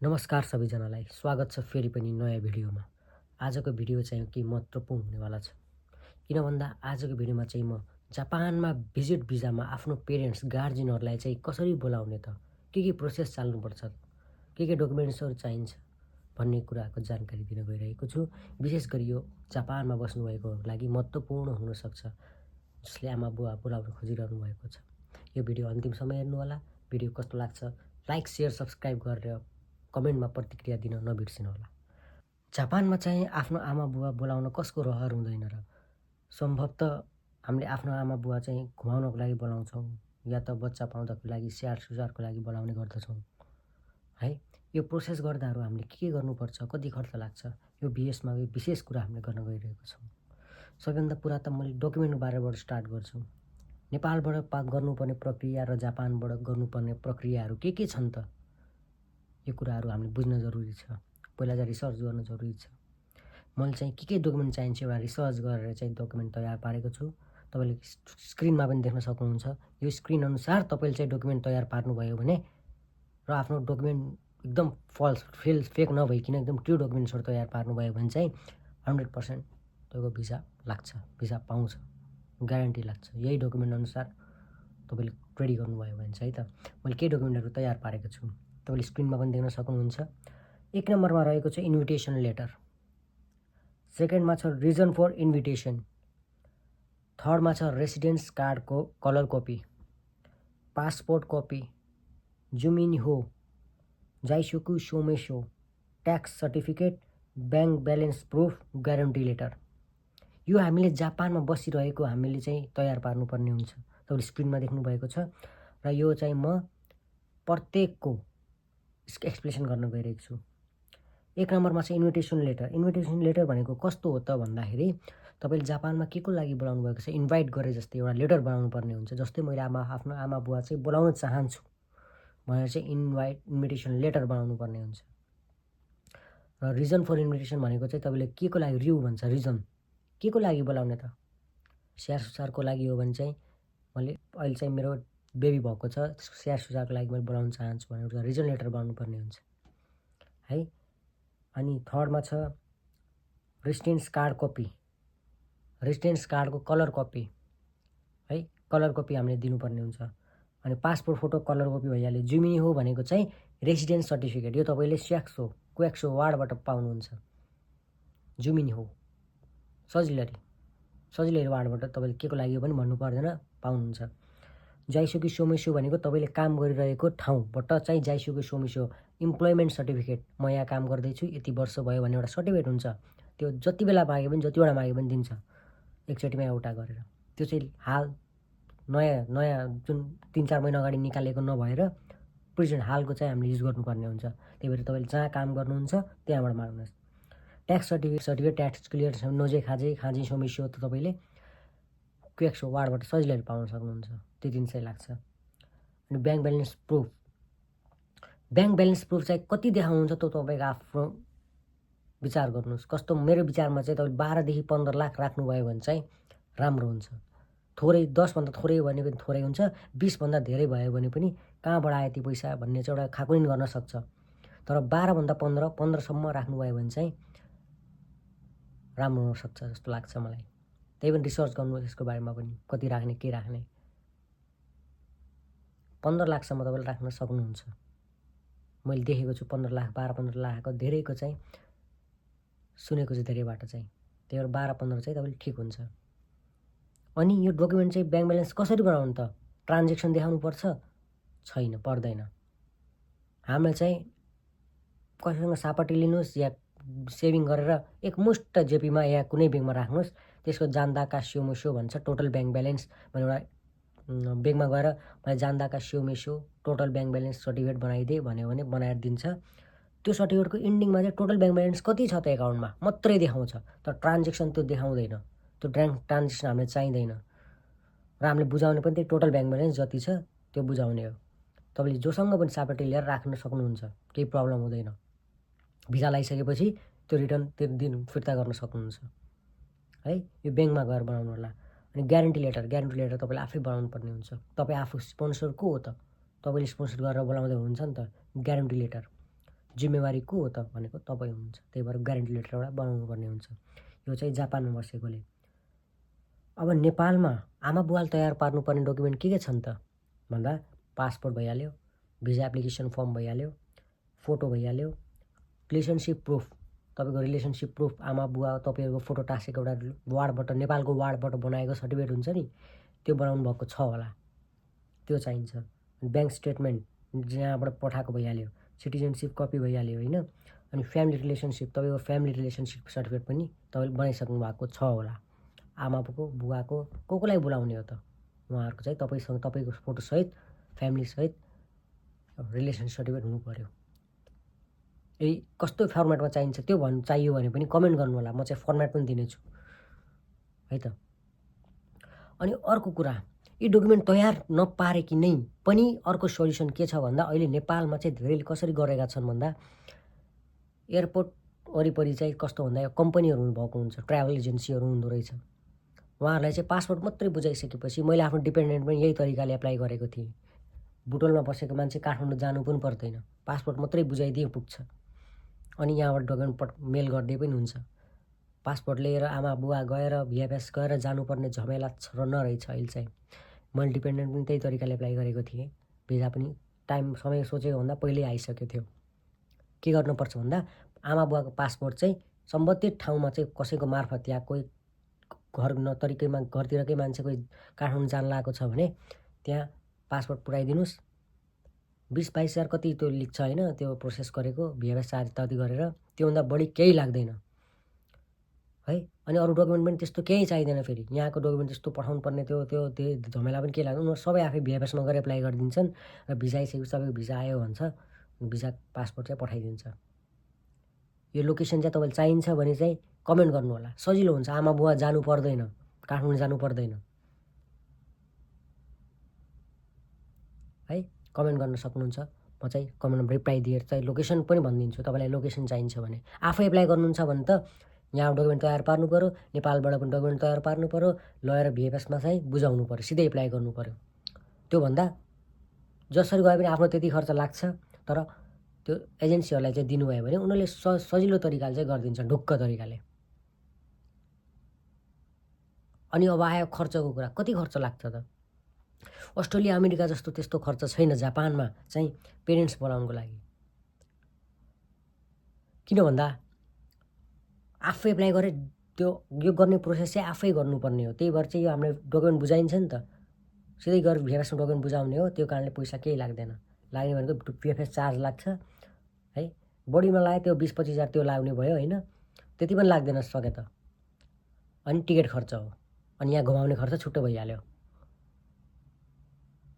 नमस्कार सबैजनालाई स्वागत छ फेरि पनि नयाँ भिडियोमा। आजको भिडियो चाहिँ के महत्त्वपूर्ण हुनेवाला छ किन भन्दा आजको भिडियोमा चाहिँ म जापानमा भिजिट भिजामा आफ्नो पेरेन्ट्स गार्जियनहरूलाई चाहिँ कसरी बोलाउने त, के प्रोसेस चाल्नुपर्छ, के डकुमेन्ट्सहरू चाहिन्छ भन्ने कुराको जानकारी दिन गइरहेको छु। विशेष गरी यो जापानमा बस्नुभएकोहरूको लागि महत्त्वपूर्ण हुनसक्छ, जसले आमा बुवा बोलाउन खोजिरहनु भएको छ। यो भिडियो अन्तिमसम्म हेर्नुहोला। भिडियो कस्तो लाग्छ लाइक सेयर सब्सक्राइब गरेर कमेन्टमा प्रतिक्रिया दिन नबिर्सिनुहोला। जापानमा चाहिँ आफ्नो आमा बुवा बोलाउन कसको रहर हुँदैन र। सम्भवतः हामीले आफ्नो आमा बुवा चाहिँ घुमाउनको लागि बोलाउँछौँ या त बच्चा पाउँदाको लागि स्याहार सुसारको लागि बोलाउने गर्दछौँ है। यो प्रोसेस गर्दाहरू हामीले के गर्नुपर्छ, कति खर्च लाग्छ, यो बिएसमा विशेष कुरा हामीले गर्न गइरहेको छौँ। सबैभन्दा पुरा त मैले डकुमेन्टको बारेबाट स्टार्ट गर्छु। नेपालबाट गर्नुपर्ने प्रक्रिया र जापानबाट गर्नुपर्ने प्रक्रियाहरू के छन् त, यो कुराहरू हामीले बुझ्न जरुरी छ। पहिला चाहिँ रिसर्च गर्न जरुरी छ। मैले चाहिँ के डकुमेन्ट चाहिन्छ एउटा रिसर्च गरेर चाहिँ डकुमेन्ट तयार पारेको छु। तपाईँले स्क्रिनमा पनि देख्न सक्नुहुन्छ। यो स्क्रिन अनुसार तपाईँले चाहिँ डकुमेन्ट तयार पार्नुभयो भने र आफ्नो डकुमेन्ट एकदम फेक नभइकन एकदम ट्रु डकुमेन्ट्सहरू तयार पार्नुभयो भने चाहिँ 100% तपाईँको भिजा लाग्छ, भिजा पाउँछ, ग्यारेन्टी लाग्छ। यही डकुमेन्ट अनुसार तपाईँले रेडी गर्नुभयो भने चाहिँ त मैले के डकुमेन्टहरू तयार पारेको छु तपाईँले स्क्रिनमा पनि देख्न सक्नुहुन्छ। 1 नम्बरमा रहेको छ इन्भिटेसन लेटर, सेकेन्डमा छ रिजन फर इन्भिटेसन, थर्डमा छ रेसिडेन्स कार्डको कलर कपी, पासपोर्ट कपी, जुमिनहो, जाइसुकु सोमेसो, tax certificate, bank balance proof, guarantee letter. यो हामीले जापानमा बसिरहेको हामीले चाहिँ तयार पार्नुपर्ने हुन्छ। तपाईँले स्क्रिनमा देख्नुभएको छ र यो चाहिँ म प्रत्येकको एक्सप्लेसन गर्न गइरहेको छु। 1 नम्बरमा चाहिँ इन्भिटेसन लेटर। इन्भिटेसन लेटर भनेको कस्तो हो त भन्दाखेरि तपाईँले जापानमा के को लागि बोलाउनु भएको छ इन्भाइट गरे जस्तै एउटा लेटर बनाउनु पर्ने हुन्छ। जस्तै मैले आफ्नो आमा बुवा चाहिँ बोलाउन चाहन्छु भनेर चाहिँ इन्भिटेसन लेटर बनाउनु पर्ने हुन्छ। र रिजन फर इन्भिटेसन भनेको चाहिँ तपाईँले के को लागि रिउ भन्छ, रिजन के को लागि बोलाउने त, स्याहार सुसारको लागि हो भने चाहिँ मैले अहिले चाहिँ मेरो बेबी भएको छ, स्याहार सुसारको लागि मैले बोलाउन चाहन्छु भनेर एउटा रिजन लेटर बनाउनु पर्ने हुन्छ है। अनि थर्डमा छ रेसिडेन्स कार्ड कपी, रेसिडेन्स कार्डको कलर कपी है, कलर कपी हामीले दिनुपर्ने हुन्छ। अनि पासपोर्ट फोटो कलर कपी भइहाल्यो। जुमिनी हो भनेको चाहिँ रेसिडेन्स सर्टिफिकेट, यो तपाईँले क्वेक्सो वार्डबाट पाउनुहुन्छ। जुमिनी हो सजिलै वार्डबाट तपाईँले के को लागि हो पनि भन्नु पर्दैन, पाउनुहुन्छ। जाइसुकी सोमेसो भनेको तपाईँले काम गरिरहेको ठाउँबाट चाहिँ जाइसुकी सोमेसो इम्प्लोइमेन्ट सर्टिफिकेट, म यहाँ काम गर्दैछु यति वर्ष भयो भन्ने एउटा सर्टिफिकेट हुन्छ। त्यो जति बेला मागे पनि जतिवटा मागे पनि दिन्छ, एकचोटिमा एउटा गरेर। त्यो चाहिँ हाल नयाँ जुन 3-4 महिना अगाडि निकालेको नभएर प्रेजेन्ट हालको चाहिँ हामीले युज गर्नुपर्ने हुन्छ। त्यही भएर तपाईँले जहाँ काम गर्नुहुन्छ त्यहाँबाट माग्नुहोस्। ट्याक्स सर्टिफिकेट ट्याक्स क्लियर छ, नोजे खाँजी सोमेसो त तपाईँले क्वेक्सो वार्डबाट सजिलै पाउन सक्नुहुन्छ। त्यो दिन चाहिँ लाग्छ। अनि ब्याङ्क ब्यालेन्स प्रुफ चाहिँ कति देखाउनुहुन्छ त तपाईँको आफ्नो विचार गर्नुहोस्। कस्तो मेरो विचारमा चाहिँ तपाईँले 12 देखि 15 लाख राख्नुभयो भने चाहिँ राम्रो हुन्छ। थोरै 10भन्दा थोरै भने पनि थोरै हुन्छ, 20भन्दा धेरै भयो भने पनि कहाँबाट आयो ती पैसा भन्ने चाहिँ एउटा खाकुरिन गर्न सक्छ। तर 12भन्दा 15सम्म राख्नुभयो भने चाहिँ राम्रो हुनसक्छ जस्तो लाग्छ मलाई। त्यही पनि रिसर्च गर्नुहोस् यसको बारेमा पनि, कति राख्ने के राख्ने। 15 लाखसम्म तपाईँले राख्न सक्नुहुन्छ। मैले देखेको छु 15 लाख 12-15 लाखको धेरैको चाहिँ सुनेको छु धेरैबाट चाहिँ। त्यही भएर 12-15 चाहिँ तपाईँले ठिक हुन्छ। अनि यो डकुमेन्ट चाहिँ ब्याङ्क ब्यालेन्स कसरी बनाउनु त, ट्रान्जेक्सन देखाउनु पर्छ? छैन, पर्दैन। हामीले चाहिँ कसैसँग सापट्टि लिनुहोस् या सेभिङ गरेर एकमुष्ट जेपीमा या कुनै ब्याङ्कमा राख्नुहोस्। त्यसको जान्दाका स्योमेसो भन्छ, टोटल ब्याङ्क ब्यालेन्स भनेर एउटा ब्याङ्कमा गएर मैले जान्दाका स्योमेसो टोटल ब्याङ्क ब्यालेन्स सर्टिफिकेट बनाइदिए भन्यो भने बनाएर दिन्छ। त्यो सर्टिफिकेटको इन्डिङमा चाहिँ टोटल ब्याङ्क ब्यालेन्स कति छ त एकाउन्टमा मात्रै देखाउँछ, तर ट्रान्जेक्सन त्यो देखाउँदैन। त्यो ट्रान्जेक्सन हामीले चाहिँदैन र हामीले बुझाउने पनि त्यही टोटल ब्याङ्क ब्यालेन्स जति छ त्यो बुझाउने हो। तपाईँले जोसँग पनि सापट्टि लिएर राख्न सक्नुहुन्छ, केही प्रब्लम हुँदैन। भिजा लगाइसकेपछि त्यो रिटर्न त्यो दिन फिर्ता गर्न सक्नुहुन्छ है। यो ब्याङ्कमा गएर बनाउनु होला। अनि ग्यारेन्टी लेटर तपाईँले आफै बनाउनु पर्ने हुन्छ। तपाईँ आफू स्पोन्सर को हो त, तपाईँले स्पोन्सर गरेर बोलाउँदै हुन्छ नि त। ग्यारेन्टी लेटर जिम्मेवारी को हो त भनेको तपाईँ हुनुहुन्छ। त्यही भएर ग्यारेन्टी लेटर एउटा बनाउनु पर्ने हुन्छ। यो चाहिँ जापानमा बसेकोले। अब नेपालमा आमा बुवाले तयार पार्नुपर्ने डकुमेन्ट के छन् त भन्दा पासपोर्ट भइहाल्यो, भिजा एप्लिकेसन फर्म भइहाल्यो, फोटो भइहाल्यो, रिलेसनसिप प्रुफ, तपाईँको रिलेसनसिप प्रुफ आमा बुवा तपाईँहरूको फोटो टाँसेको एउटा वार्डबाट नेपालको वार्डबाट बनाएको सर्टिफिकेट हुन्छ नि, त्यो बनाउनु भएको छ होला, त्यो चाहिन्छ। ब्याङ्क स्टेटमेन्ट जहाँबाट पठाएको भइहाल्यो, सिटिजनसिप कपी भइहाल्यो होइन। अनि फ्यामिली रिलेसनसिप, तपाईँको फ्यामिली रिलेसनसिप सर्टिफिकेट पनि तपाईँले बनाइसक्नु भएको छ होला। आमाको बुवाको कोलाई बोलाउने हो त, उहाँहरूको चाहिँ तपाईँसँग तपाईँको फोटोसहित फ्यामिलीसहित रिलेसन सर्टिफिकेट हुनु पऱ्यो। यही कस्तो फर्मेटमा चाहिन्छ त्यो चाहियो भने पनि कमेन्ट गर्नु होला, म चाहिँ फर्मेट पनि दिनेछु है त। अनि अर्को कुरा, यी डकुमेन्ट तयार नपारेकी नै पनि अर्को सोल्युसन के छ भन्दा अहिले नेपालमा चाहिँ धेरैले कसरी गरेका छन् भन्दा एयरपोर्ट वरिपरि चाहिँ कस्तो भन्दा कम्पनीहरू भएको हुन्छ, ट्राभल एजेन्सीहरू हुँदो रहेछ। उहाँहरूलाई चाहिँ पासपोर्ट मात्रै बुझाइसकेपछि मैले आफ्नो डिपेन्डेन्ट पनि यही तरिकाले एप्लाई गरेको थिएँ। बुटोलमा बसेको मान्छे काठमाडौँ जानु पनि पर्दैन, पासपोर्ट मात्रै बुझाइदिए पुग्छ। अनि यहाँबाट डकुमेन्ट मेल गरिदिए पनि हुन्छ। पासपोर्ट लिएर आमा बुवा गएर भिएफएस गएर जानुपर्ने झमेला नरहेछ अहिले चाहिँ। मैले डिपेन्डेन्ट पनि त्यही तरिकाले एप्लाई गरेको थिएँ। भिजा पनि टाइम समय सोचेको भन्दा पहिल्यै आइसकेको थियो। के गर्नुपर्छ भन्दा आमा बुवाको पासपोर्ट चाहिँ सम्बन्धित ठाउँमा चाहिँ कसैको मार्फत या कोही घर नतरिकैमा घरतिरकै मान्छे कोही काठमाडौँ जान लागेको छ भने त्यहाँ पासपोर्ट पुऱ्याइदिनुहोस्। 20-22 हज़ार कति त्यो लिन्छ होइन, त्यो प्रोसेस गरेको भिएफएस चार्ज इत्यादि गरेर, त्योभन्दा बढी केही लाग्दैन है। अनि अरू डकुमेन्ट पनि त्यस्तो केही चाहिँदैन। फेरि यहाँको डकुमेन्ट त्यस्तो पठाउनु पर्ने त्यो झमेला पनि केही लाग्दैन। उनीहरू सबै आफै भिएफएसमा गएर एप्लाई गरिदिन्छन् र भिजा आइसकेपछि तपाईँको भिजा आयो भन्छ, भिजा पासपोर्ट चाहिँ पठाइदिन्छ। यो लोकेसन चाहिँ तपाईँले चाहिन्छ भने चाहिँ कमेन्ट गर्नु होला, सजिलो हुन्छ। आमा बुवा जानु पर्दैन, काठमाडौँ जानु पर्दैन है। कमेन्ट गर्न सक्नुहुन्छ, म चाहिँ कमेन्टमा रिप्लाई दिएर चाहिँ लोकेसन पनि भनिदिन्छु। तपाईँलाई लोकेसन चाहिन्छ भने आफै एप्लाई गर्नुहुन्छ भने त यहाँ डकुमेन्ट तयार पार्नु पऱ्यो, नेपालबाट पनि डकुमेन्ट तयार पार्नु पऱ्यो, लगेर भिएफएसमा चाहिँ बुझाउनु पऱ्यो, सिधै एप्लाई गर्नु पऱ्यो। त्योभन्दा जसरी गए पनि आफ्नो त्यति खर्च लाग्छ, तर त्यो एजेन्सीहरूलाई चाहिँ दिनुभयो भने उनीहरूले सजिलो तरिकाले चाहिँ गरिदिन्छ, ढुक्क तरिकाले। अनि अब आयो खर्चको कुरा, कति खर्च लाग्छ त? अस्ट्रेलिया अमेरिका जस्तो त्यस्तो खर्च छैन जापानमा चाहिँ पेरेन्ट्स बोलाउनुको लागि। किन भन्दा आफै एप्लाई गरे त्यो यो गर्ने प्रोसेस चाहिँ आफै गर्नुपर्ने हो। त्यही भएर चाहिँ यो हाम्रो डकुमेन्ट बुझाइन्छ नि त, सिधै गएर भिएफएसमा डकुमेन्ट बुझाउने हो। त्यो कारणले पैसा केही लाग्दैन। लाग्ने भनेको भिएफएस चार्ज लाग्छ है, बढीमा लाग्यो त्यो 20-25 हज़ार त्यो लाग्ने भयो होइन, त्यति पनि लाग्दैन सके त। अनि टिकट खर्च हो, अनि यहाँ घुमाउने खर्च छुट्टै भइहाल्यो।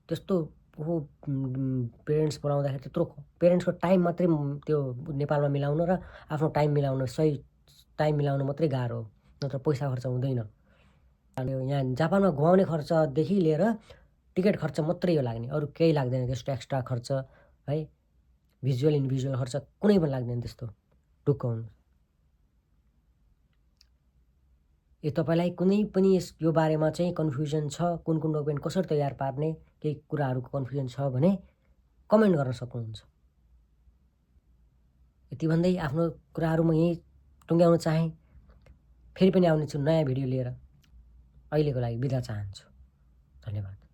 त्यस्तो पेरेन्ट्स बोलाउँदाखेरि त्यत्रो पेरेन्ट्सको टाइम मात्रै त्यो नेपालमा मिलाउन र आफ्नो टाइम मिलाउन, सही टाइम मिलाउन मात्रै गाह्रो हो, नत्र पैसा खर्च हुँदैन। यहाँ जापानमा घुमाउने खर्चदेखि लिएर टिकट खर्च मात्रै यो लाग्ने, अरू केही लाग्दैन त्यस्तो एक्स्ट्रा खर्च है। भिजुअल इन्भिजुअल खर्च कुनै पनि लाग्दैन त्यस्तो, ढुक्क हुनु। यो तपाईँलाई कुनै पनि यो बारेमा चाहिँ कन्फ्युजन छ, कुन डकुमेन्ट कसरी तयार पार्ने, केही कुराहरूको कन्फ्युजन छ भने कमेन्ट गर्न सक्नुहुन्छ। यति भन्दै आफ्नो कुराहरू म यहीँ टुङ्ग्याउन चाहेँ। फेरि पनि आउनेछु नयाँ भिडियो लिएर। अहिलेको लागि बिदा चाहन्छु। धन्यवाद।